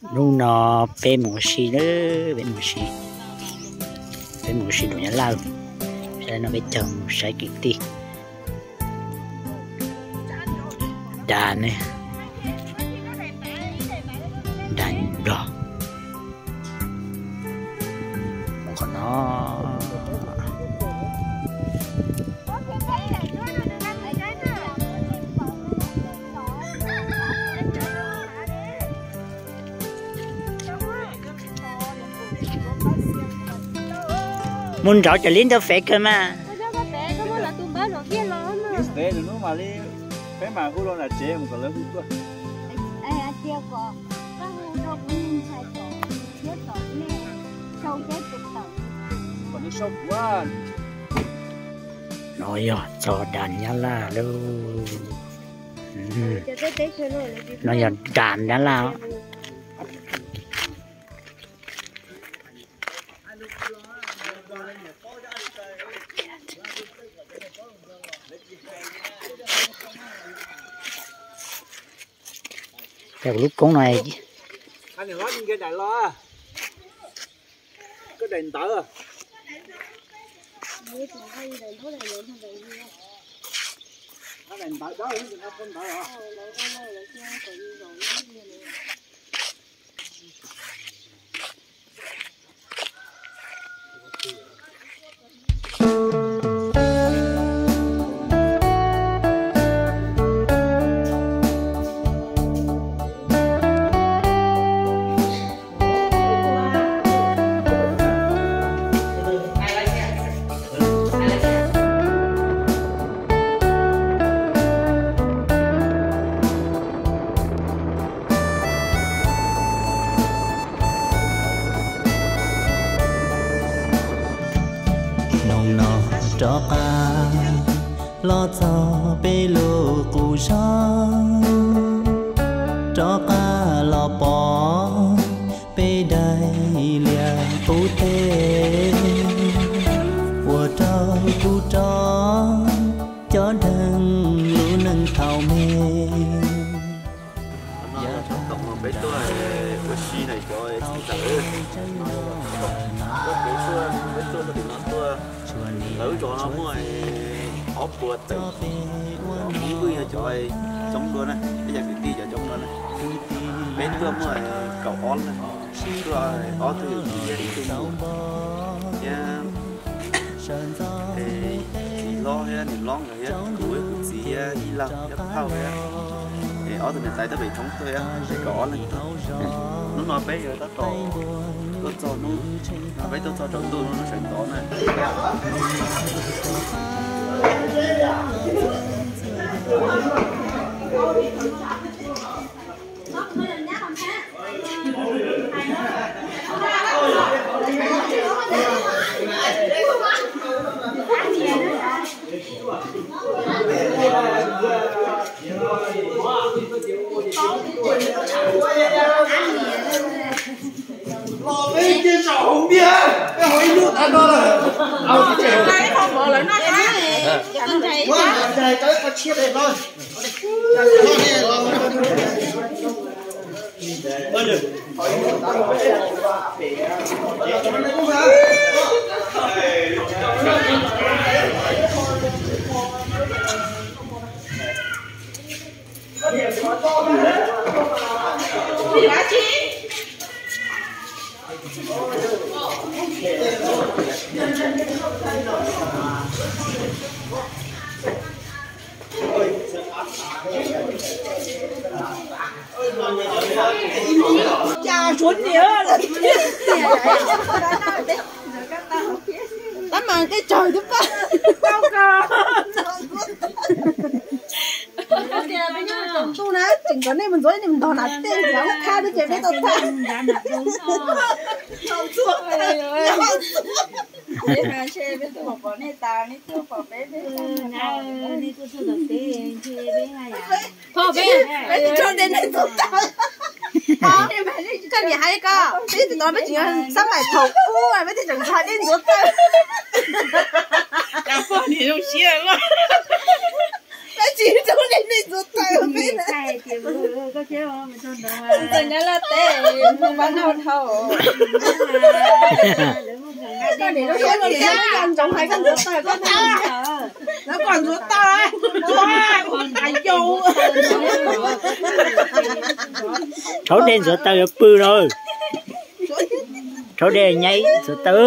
Hnub no peb mus ua si, peb mus ua si, peb mus ua si nram Nyab Laj. Saib no peb caug mus saib kwv tij da ne, da Nplog. Mus qhov no. Mus nraud cov liab ntawd fev kawg mas. Peb mam hu los nram tsev mus kom lawv hu tuaj. No yog txog da Nyab Laj lauj. No yog da Nyab Laj. Lub koob no, daim ntawv, daim ntawv. Hnub no rov qab los txog peb lub qub zos, rov qab los pom peb daim liaj qub teb, ua rau kuv rov cov dheev lub neej thaum me. Peb tuaj ua si na cov txiv ntxawm, peb tuaj, peb tuaj tim no tuaj, lawv zos no muaj ob puas tawm, ib yog cov coob dua na, ib yog kwv tij cov coob dua na. Peb tuaj muaj kaum ob leeg, tuaj ob tug yawm txiv thiab ib tug muam thiab txiv hlob thiab niam hlob nkawd thiab kuv, kuv txiv thiab ib leeg thiab phauj thiab, es ob tug niam tais tuaj pem thoob tuaj thiab, peb kaum ob leeg tuaj. Hnub no peb yuav tab tom tuaj txog hnub, peb tuaj txog tsaus ntuj hnub sawv ntxov na. Los peb cia zaum hauv npiaj, peb haus ib hnub tas no lawm. Ntshai tau ib qho tshiab pem no. Cas suav niam lawm. Tab mas tej tsawg twb pab. Ntuj na, tseem kom nej mus ntxuav nej mus ntog nas tej ntxuav ub thab twb ces peb tau thab. Peb tsis tshua de nej ntxuav taw. Koj niam hais li ko, peb tsis tau, peb tseem xab maim thaum ub peb thiaj tseem nrog nej ntxuav taw. Peb tsis tau de nej ntxuav taw peb. Txawm nyob Laj teb, mus pab noj dhau. Koj niam lub suab los nyob ntsoov hais koj ntxuav taw, koj ntxuav taw, ntxuav taw yau. Rhaub dej ntxuav taw yuav pw no. Rhaub dej nyaib ntxuav taw.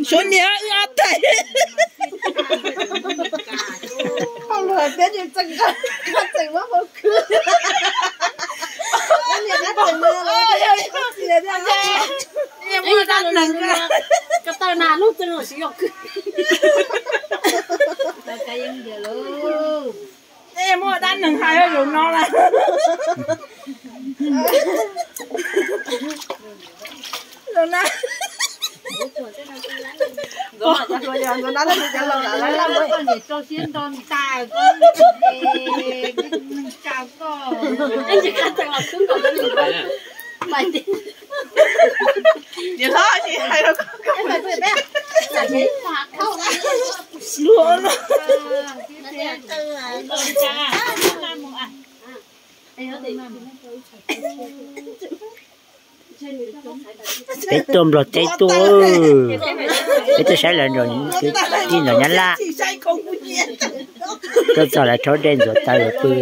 Suav niam wb ob teg. Hauj lwm hais tias tseem, tseem muab hauv khwv. Niam qab tseem no los tias thiab. Ko taw nas lub txee los siv hauv khwv. Muaj dab neeg hais zaum no na. Zaum na. Niam hlob, tsis hais rau koj. Luag no. Peb tuaj Nplog teb tuaj, peb tuaj saib lawv nrog tij nrog Nyab Laj. Tuaj txog lawv rhaub dej ntxuav taw lawv pw.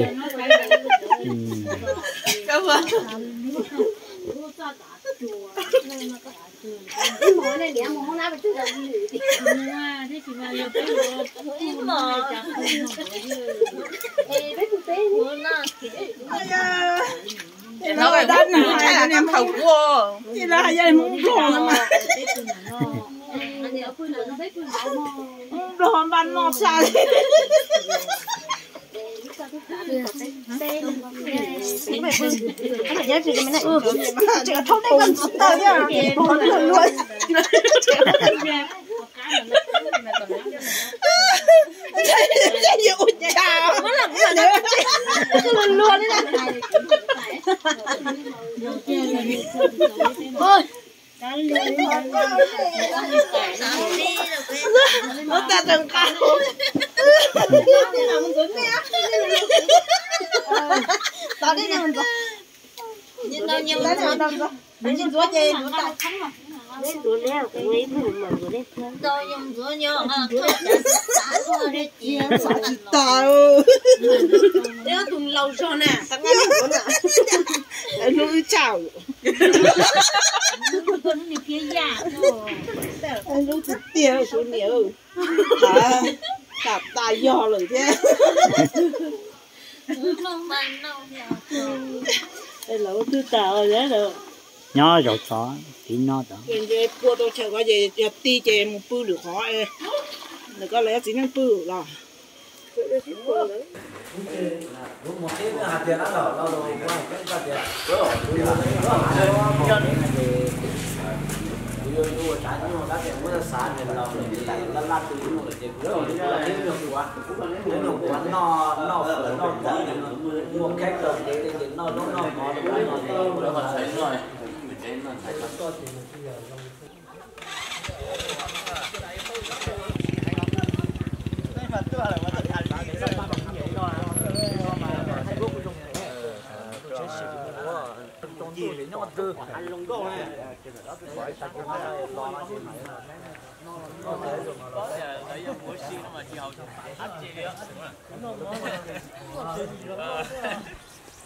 Dab neeg hais tias niag Nplog no mas. Nplog npaj noj tshaj li. Tus laus zog na, hnub wb tsaug. Hnub tiag tiag, suav niam, tam tas yog lawm thiab. Nyob zaum tod tiv no tod. Pua rau chaw ko ces yog tij ces mus pw lwm qhov, lawv koj lawv txiv neej pw los.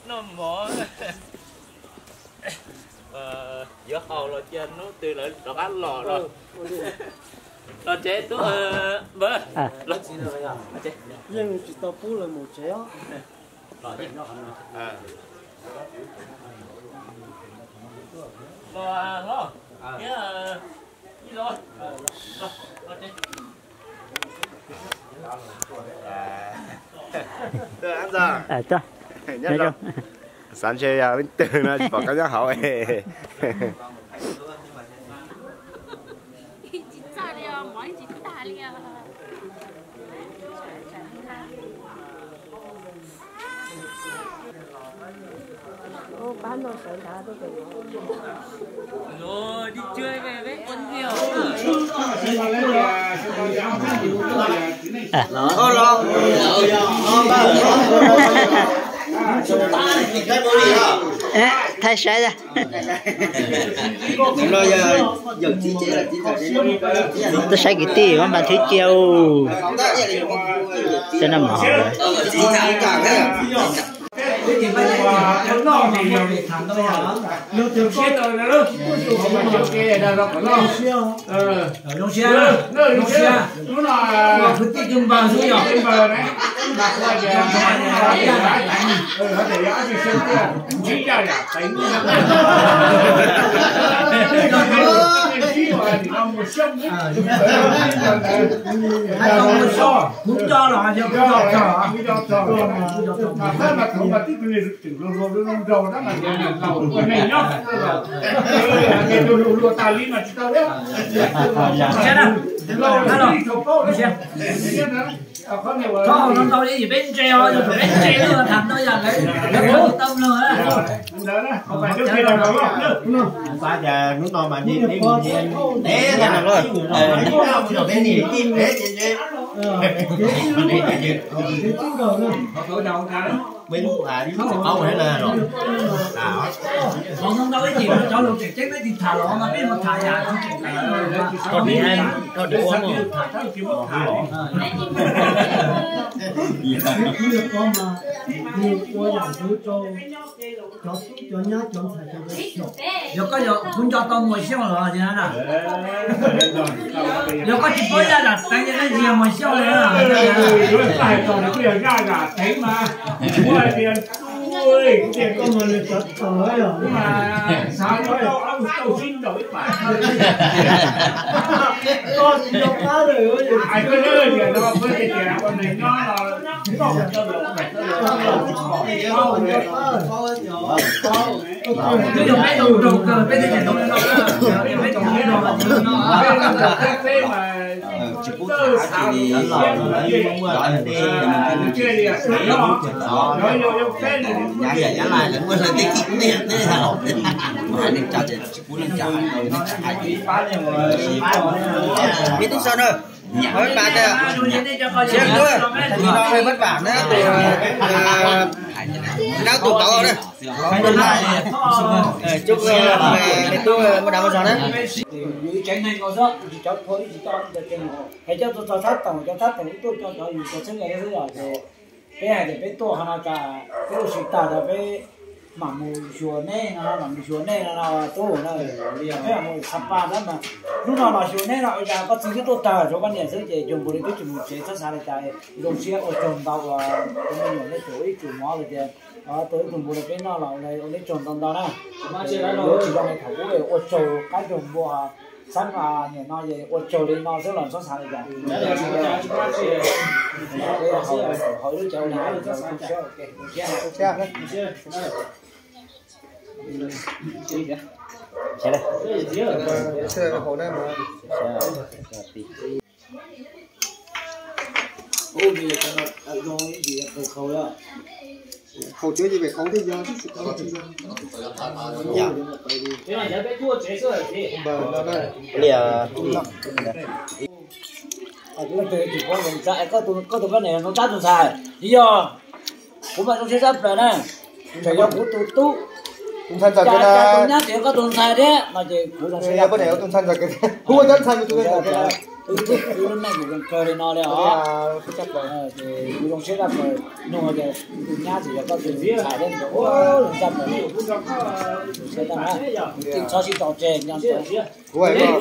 Noj mov. Yuav haus los cia hnub twg lawv rov qab los no. Los tsev tub npawg. Yeej tsis tau pub lawv mus tsev os. Los hlob thiab ib los, los tsev. Xav ntshe yog leej twg no tsis pom koj nyob hauv. Thaij saib. Tuaj saib kwv tij, Vaj Npas Thwb Cia. Cov no mas Kuv nco los yog kuv nco txog. Thaum no ntau ib yim peb ntse os, yog peb ntse lawm tham ntau yam lawm, lawv tham tau mloog na. Pab cas hnub no mas neb neb neb neb neb neb neb Qhov no ntau ib yim cov lus tseem ceeb peb tsis tham los mas peb mus tham yam Yog koj yog kuv nco tau Muas Xyooj los na. Yog koj tsis paub Yaj Zam Teev ces koj tsis yog Muas Xyooj li. Hais txog nws kuj yog Yaj Zam Teev mas, kuv hais tias, ui, kuv tias koj mas nws cov tawm mas xav tau sib ntaus ib pam. Koj tsis nco qab lawm. Hais koj nyob tias no, koj tias ua neeg nyob no, koj tsis nco qab. Twb yog peb tau nrog kawg peb thiaj tsis tau li no, peb tau nrog no. Ib tug so na, pab tas siab tuaj, tus no hơi vất vả na, tus dab tus tauv na. Chúc mày tub mua đào mua giò na. Yus ib tsev neeg no xwb, tsis cov phau ib tsis cov, hais cov txog txog thab toom, cov thab toom ib tuaj cov cov yus cov txheeb yog xwb yom ces peb hais tias peb tuaj qhov no tas peb ua si tag tas peb mam mus xyuas neb no, mam mus xyuas neb no no tub na, peb mam mus Sapa tab mas hnub no los xyuas neb no ua cas koj txiv twb tuaj tag rau koj niam xwb ces cuag nkaus li twb tsis mus tsev txhob xav li cas. Zoo siab ua tsaug ntau uas tus me nyuam nej tus ib tug mov los tias tus ib tug npua rau peb noj los ua neb tsaug ntau ntau na. Tsis zoo li thaum ub ua tsaug qab tsaug npua, xab niam no es ua tsaug li no xwb los txhob xav li cas. Haus ib lub cawv li, haus cawv ces pem qhov thiaj yog. Li, koj tus koj niam no tab tus ntxhais, yog kuv mas zoo siab tshaj plaws na, tseem yog kuv tus tub, tus ntxhais ntxawm, cas tus nyab tseem yog koj tus ntxhais thiab no ces kuv zoo siab. Tus ntxhais ntxawm, kuv ua cov ntxhais tus ntxhais ntxawm. Wb lub neej kuv zoo kawg li no li os. Ces kuv zoo siab tshaj plaws, nug tias tus nyab tseem yog koj tus ntxhais thiab, zoo tshaj plaws. Zoo siab tag na, tsis txhob sib tso tseg nco ntsoov.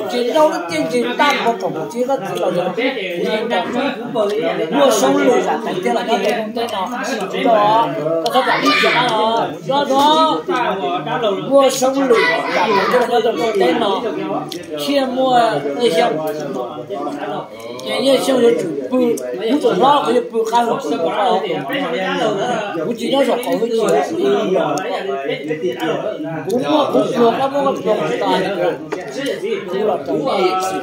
Tsis rau lub tiaj tsis tag nrho tsoom kwv tij koj txiv los yog kuv yeej nco ntsoov. Muaj Soob Lwm Zam Teev thiab los nyob rau nroog teb no, koj txhob kam ib txhia na, nco ntsoov. Muaj Soob Lwm Zam Teev thiab los nyob rau nroog teb no, thiaj muaj Tij Xyooj. Ces Yaj Xyooj yuav tsum pw, kuv tseem hlob kuv yuav pw qab hwj chim, kuv tsis nyob saum qaum hwj chim. Kuv muaj kuv pluag, koj muaj koj pluag, kuv tsis tau hais tias kuv los raws nej txim.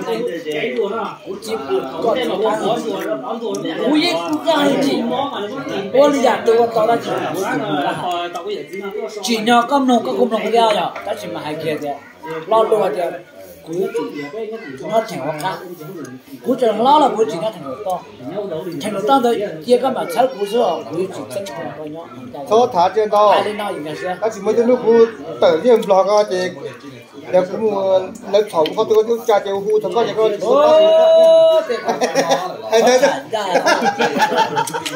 Kuv tsis pw koj tsis qab hwj chim, kuv yeej pw qab hwj chim. Ua li yam twg ua tau dab tsi kuv tsis pw qab hwj chim. Tsim nyog koj mloog koj kuj mloog thiab yom, tab sis mas hais kiag tias lo lus hais tias Kuv yuav tsum nyob theem hauv qab. Kuv tseem hlob los kuv yuav tsum nyob theem hauv toj. Theem hauv toj ntawd cia koj mam txhawb kuv xwb os, kuv yuav tsum txeeb koj nyob. Txhob tham tsiaj ntau. Tab sis muaj tej hnub kuv tawm liaj nplog koj ces yog kuv mus lawv txhaum kuv qhov twg koj twb tsa ces hu txog koj ces koj tsis txhob tau. Hais ntawd,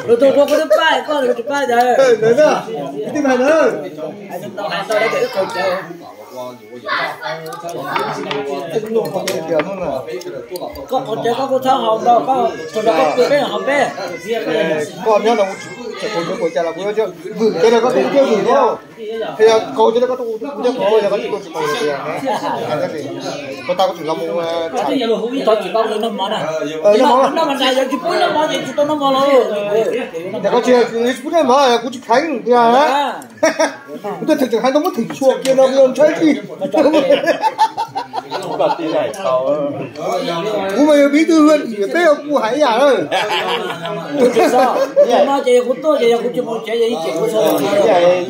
lus tus ua kuv twb pab koj, kuv tsis pab ntawd. Ntawd na, kwv tij mas ntawd. Koj qhov tsev koj kuj txhob haus ntau, koj tsuas rau koj pw peb haus peb. Koj nyob no kuv tsis qhov tsev kuv cas los kuv vwm cov no koj tus coj vwm no. Yog kaus cov no koj tus kuv coj kaus, yog koj tsis tuaj tsis tau tias. Koj tas kuv tseem los mus txhais. Tsis tau noj mov na. Noj mov na, yog tsis pub noj mov ces tsis tau noj mov los. Yog koj tsis, tsis pub noj mov kuv tsis kheev tiag. Kuv twb tseem hais tau muab thwm tshuam kiag no kuv ntshai tsis. Kuv mas yog bí thư huyện ủy peb kuv hais ib yam na.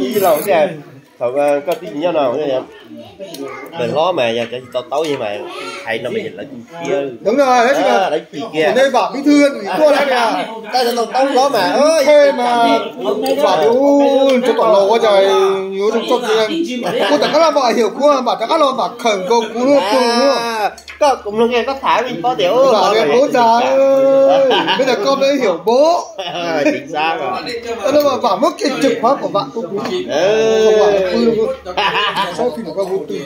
Ib laus tias thaum koj tib tsis nyob no, lawv hlob mas yog cov tsis to taub mas hais no mas lawv cim kiag, lawv cim kiag. Tej no to taub hlob mas, mas tom laus ua cas yuav zoo txoj kev, kuv rov qab los vam hiam kuv mam rov qab los vam khawm nkaus kuv tuaj. Koj kuv mloog koj tham kuv tias, kuv tas, peb tas koj peb hiam npaum. Tau no mas vam muab kev cem qhuav kom vam kuv kuv. Saib phim mus koj kuv twg,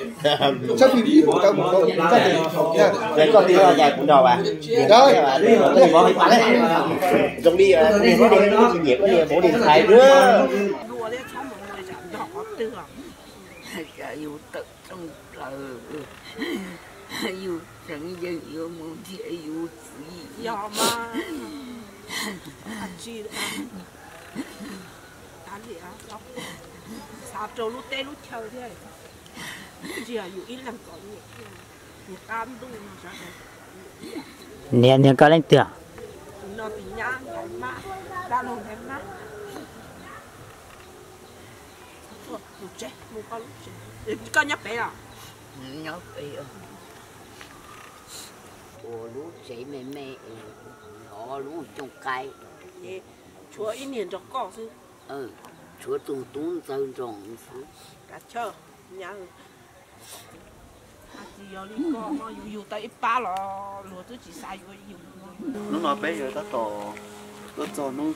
saib phim ib puas cov mus koj kuv koj twg. Koj twg los kuv nrog vas. Zoo li nyiam koj niag hmoob niag ntxhais na. Yus tawm rooj plaws, yus tseem yeej yuav mus nrhiav yus txiv. Yog mas, xav rau lub teb lub chaw thiab, tsis yog yus ib leeg kom nyiam thiab, nyiam qab ntuj no sawv daws. Niam, niam koj leej twg? No tus nyab ntawd mas, dab laug ntawd mas. Mus tsev, mus koj lub tsev. Koj nyob pem los? Nyob pem. Ua lub tsev me me, lov lub cooj qaib. Tshuav ib niag nrog koj xwb. Tshuav tus tub ntxawg nrog xwb. Kav chawj, nyab. Tsis yog li koj no, yus yug tau ib pab los luag twb tsis xav yuav yus. Hnub no peb yuav tab tom tuaj txog hnub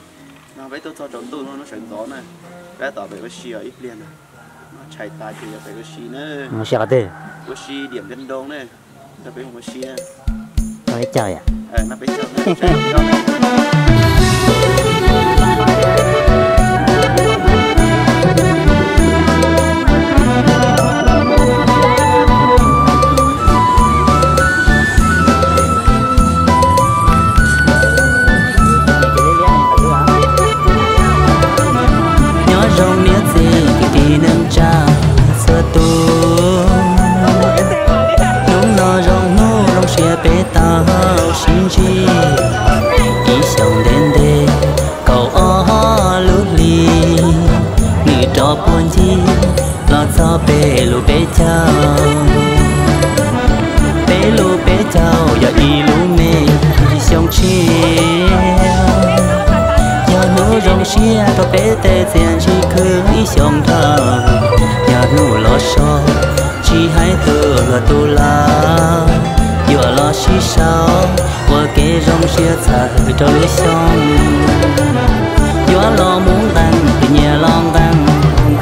no, peb tuaj txog tsaus ntuj hnub sawv ntxov na, peb tab tom pem ua si os ib pliag na. Tshais tas ces yuav pem ua si na. Ua si qhov twg? Ua si Điện Biên Đông na, nrog peb mus ua si na. Peb caug yom? Nyob zoo niam txiv kwv tij neej tsa txhua tus, hnub no zoo hnub zoo siab peb tau sib ntsib. Ib xyoo ntev ntev kaum ob lub hli, nws rov puag ncig los txog peb lub peb caug. Peb lub peb caug yog ib lub me xyoo tshiab, yog hnub zoo siab rau peb tej txiaj ntsig khwv ib xyoo dhau. Yog hnub los so tsis hais tus hluas tus laus, yuav los sib sau ua kev zoo siab txhawm rau lub xyoo. Yuav los mus nqee plig nyias los nqee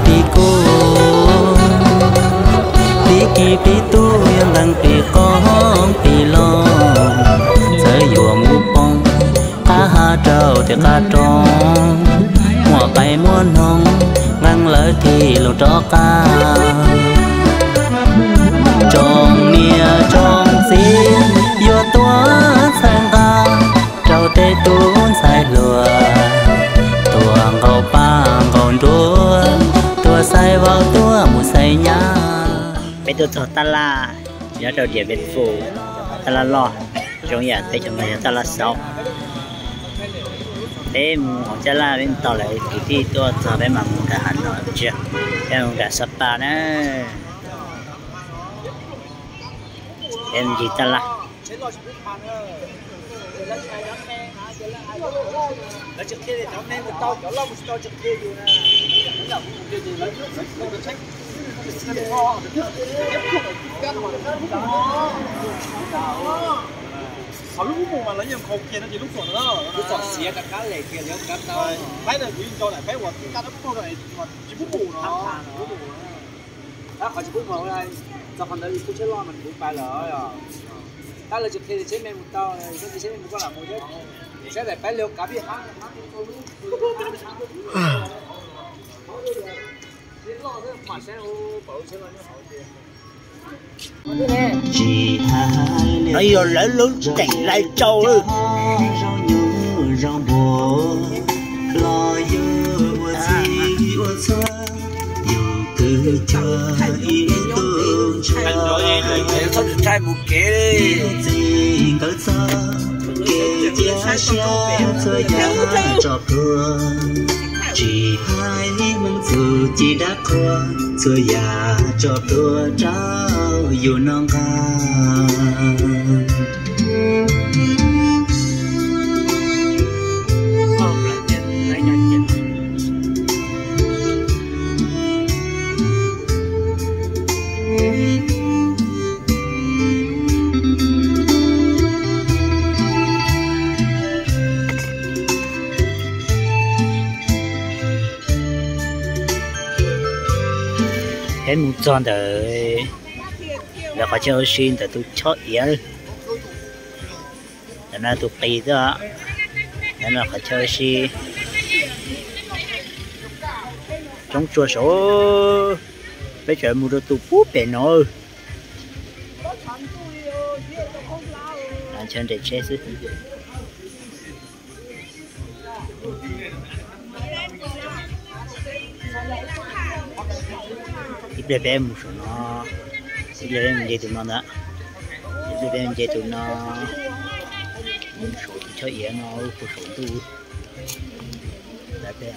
plig kub, plig kis plig tub yuav nqee plig qoob plig loo. Txawm yuav mus poob qab hav rau tim qab roob, muaj qaib muaj noog nqee lawv tig loo rov qab. Tsoom niam tsoom txiv yuav tuaj txhawb nqa rau tej tub ntxhais hluas, tuaj nqaus paj nqaus nruas, tuaj xaiv vauv tuaj mus xaiv nyab. Peb tuaj txog tab laj nyob rau Điện Biên Phủ, tab laj loj, zoo yam teb chaws no yog tab laj xauv. Peb mus hauv Nyab Laj peb mus tau lawm, kwv tij tuaj txog peb mam mus nram Hà Nội, peb mus nram Sapa na. Ntsis tag lawm. Qhov lub ub mus mas lawv yeej nkhaus kiag no ces lub txom, lub txom xiav rov qab lem kiag li, paib na kuv yeej nco daim paib uas kab dab paug no tsis pub mus no. Qhov tsis pub mus, txog qhov ntawd kuv tsheb loj mas kuv pais lawm. Tab lawv tsis qhia li tsheb me mus tau, tsheb me mus koj lam mus thiab. Saib daim paib li kav pij hab. No yog lawv lub teem lais tsau. Txhob txhais mus kev. Nkawd txog kev cia siab txhua yam tso pluag, tsis hais hmoov txuj ci dab qhuas, txhua yam tso pluag rau yus noj nqaij. Peb mus txog ntawm lawv qhov chaw ua si ntawm tus Choj Iav. Ntawm no tus qis xwb. Ntawm no qhov chaw ua si coob tshaj saud. Peb tseem mus rau tus pub pem no. Chaw nres tsheb xwb. Ib pliag peb mus saum no, ib pliag peb mus nce tus no ntag. Ib pliag peb nce tus no, mus saum tus Choj Iav no puag saum ntuj. Peb